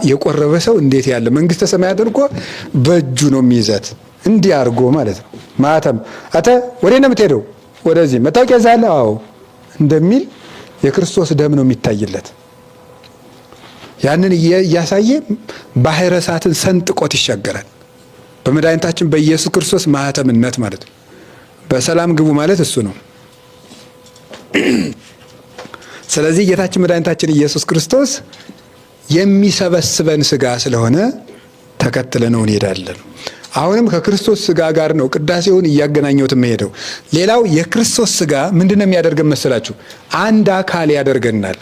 የቆረበ ሰው እንዴት ያለ መንግስተ ሰማያትን እኮ በእጁ ነው የሚይዛት፣ እንዲህ አድርጎ ማለት ነው። ማተም አተ ወዴት ነው የምትሄደው? ወደዚህ መታወቂያ ይዘሃል? አዎ እንደሚል የክርስቶስ ደም ነው የሚታይለት። ያንን እያሳየ ባህረ እሳትን ሰንጥቆት ይሻገራል። በመድኃኒታችን በኢየሱስ ክርስቶስ ማህተምነት ማለት ነው። በሰላም ግቡ ማለት እሱ ነው። ስለዚህ ጌታችን መድኃኒታችን ኢየሱስ ክርስቶስ የሚሰበስበን ስጋ ስለሆነ ተከትለነው እንሄዳለን። አሁንም ከክርስቶስ ስጋ ጋር ነው ቅዳሴውን እያገናኘሁት የምሄደው። ሌላው የክርስቶስ ስጋ ምንድን ነው የሚያደርገን መሰላችሁ? አንድ አካል ያደርገናል።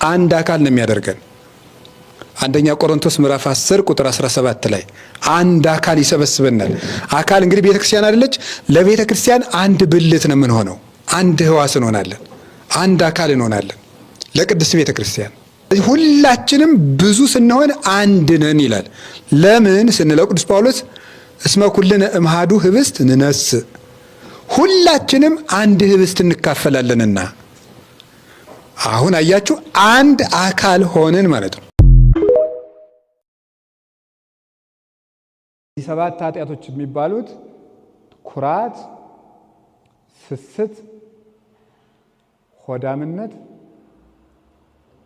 አንድ አካል ነው የሚያደርገን። አንደኛ ቆሮንቶስ ምዕራፍ 10 ቁጥር 17 ላይ አንድ አካል ይሰበስበናል። አካል እንግዲህ ቤተክርስቲያን አይደለች? ለቤተክርስቲያን አንድ ብልት ነው የምንሆነው። አንድ ህዋስ እንሆናለን። አንድ አካል እንሆናለን ለቅድስት ቤተክርስቲያን። ሁላችንም ብዙ ስንሆን አንድ ነን ይላል። ለምን ስንለው ቅዱስ ጳውሎስ እስመ ኩልነ እምሃዱ ህብስት ንነስእ፣ ሁላችንም አንድ ህብስት እንካፈላለንና። አሁን አያችሁ አንድ አካል ሆንን ማለት ነው። ሰባት ኃጢአቶች የሚባሉት ኩራት፣ ስስት፣ ሆዳምነት፣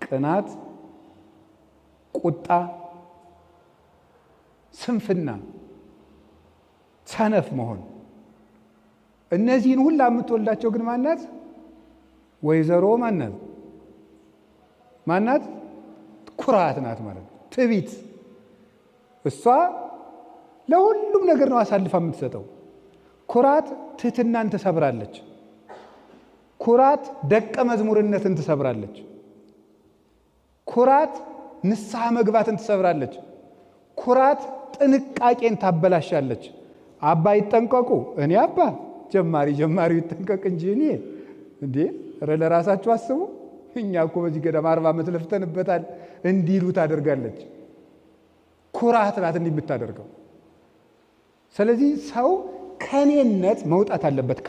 ቅናት፣ ቁጣ፣ ስንፍና፣ ሰነፍ መሆን። እነዚህን ሁላ የምትወልዳቸው ግን ማናት? ወይዘሮ ማናት? ማናት? ኩራት ናት ማለት ነው። ትዕቢት። እሷ ለሁሉም ነገር ነው አሳልፋ የምትሰጠው። ኩራት ትህትናን ትሰብራለች። ኩራት ደቀ መዝሙርነትን ትሰብራለች። ኩራት ንስሐ መግባትን ትሰብራለች። ኩራት ጥንቃቄን ታበላሻለች። አባ ይጠንቀቁ። እኔ አባ ጀማሪ ጀማሪው ይጠንቀቅ እንጂ እኔ እንዴ ኧረ ለራሳችሁ አስቡ። እኛ እኮ በዚህ ገዳም 40 ዓመት ለፍተንበታል እንዲሉ ታደርጋለች። ኩራት ናት እንዲህ የምታደርገው። ስለዚህ ሰው ከኔነት መውጣት አለበት።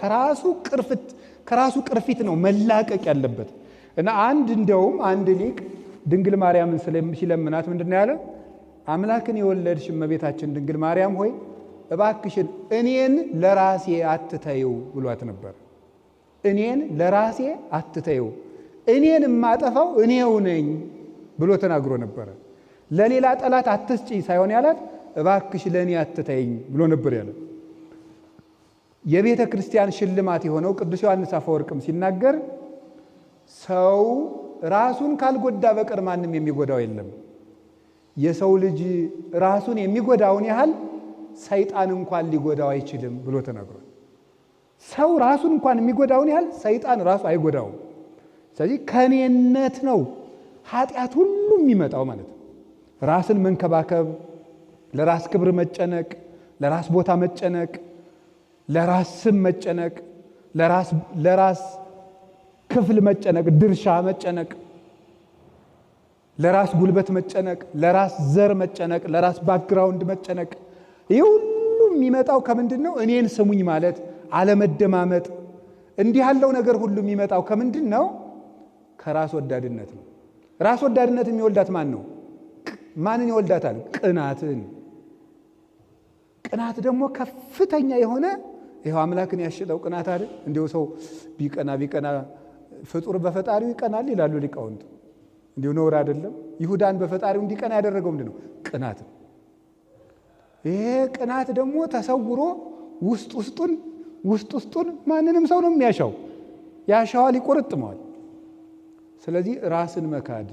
ከራሱ ቅርፊት ነው መላቀቅ ያለበት። እና አንድ እንደውም አንድ ሊቅ ድንግል ማርያምን ሲለምናት ምንድን ነው ያለ? አምላክን የወለድሽ እመቤታችን ድንግል ማርያም ሆይ እባክሽን እኔን ለራሴ አትተይው ብሏት ነበር። እኔን ለራሴ አትተይው፣ እኔን የማጠፋው እኔው ነኝ ብሎ ተናግሮ ነበረ። ለሌላ ጠላት አትስጪ ሳይሆን ያላት እባክሽ ለእኔ አትተይኝ ብሎ ነበር ያለ። የቤተ ክርስቲያን ሽልማት የሆነው ቅዱስ ዮሐንስ አፈወርቅም ሲናገር ሰው ራሱን ካልጎዳ በቀር ማንም የሚጎዳው የለም። የሰው ልጅ ራሱን የሚጎዳውን ያህል ሰይጣን እንኳን ሊጎዳው አይችልም ብሎ ተናግሯል። ሰው ራሱን እንኳን የሚጎዳውን ያህል ሰይጣን ራሱ አይጎዳውም። ስለዚህ ከኔነት ነው ኃጢአት ሁሉ የሚመጣው ማለት ነው። ራስን መንከባከብ፣ ለራስ ክብር መጨነቅ፣ ለራስ ቦታ መጨነቅ፣ ለራስ ስም መጨነቅ፣ ለራስ ክፍል መጨነቅ፣ ድርሻ መጨነቅ፣ ለራስ ጉልበት መጨነቅ፣ ለራስ ዘር መጨነቅ፣ ለራስ background መጨነቅ፣ ይህ ሁሉ የሚመጣው ከምንድን ነው? እኔን ስሙኝ ማለት፣ አለመደማመጥ፣ እንዲህ ያለው ነገር ሁሉ የሚመጣው ከምንድን ነው? ከራስ ወዳድነት ነው። ራስ ወዳድነት የሚወልዳት ማን ነው? ማንን ይወልዳታል? ቅናትን። ቅናት ደግሞ ከፍተኛ የሆነ ይኸው አምላክን ያሸጠው ቅናት አይደል? እንዲሁ ሰው ቢቀና ቢቀና ፍጡር በፈጣሪው ይቀናል ይላሉ ሊቃውንት። እንዲሁ ነውር አይደለም። ይሁዳን በፈጣሪው እንዲቀና ያደረገው ምንድን ነው? ቅናት ነው። ይሄ ቅናት ደግሞ ተሰውሮ ውስጥ ውስጡን ውስጥ ውስጡን ማንንም ሰው ነው የሚያሻው፣ ያሻዋል፣ ይቆረጥመዋል። ስለዚህ ራስን መካድ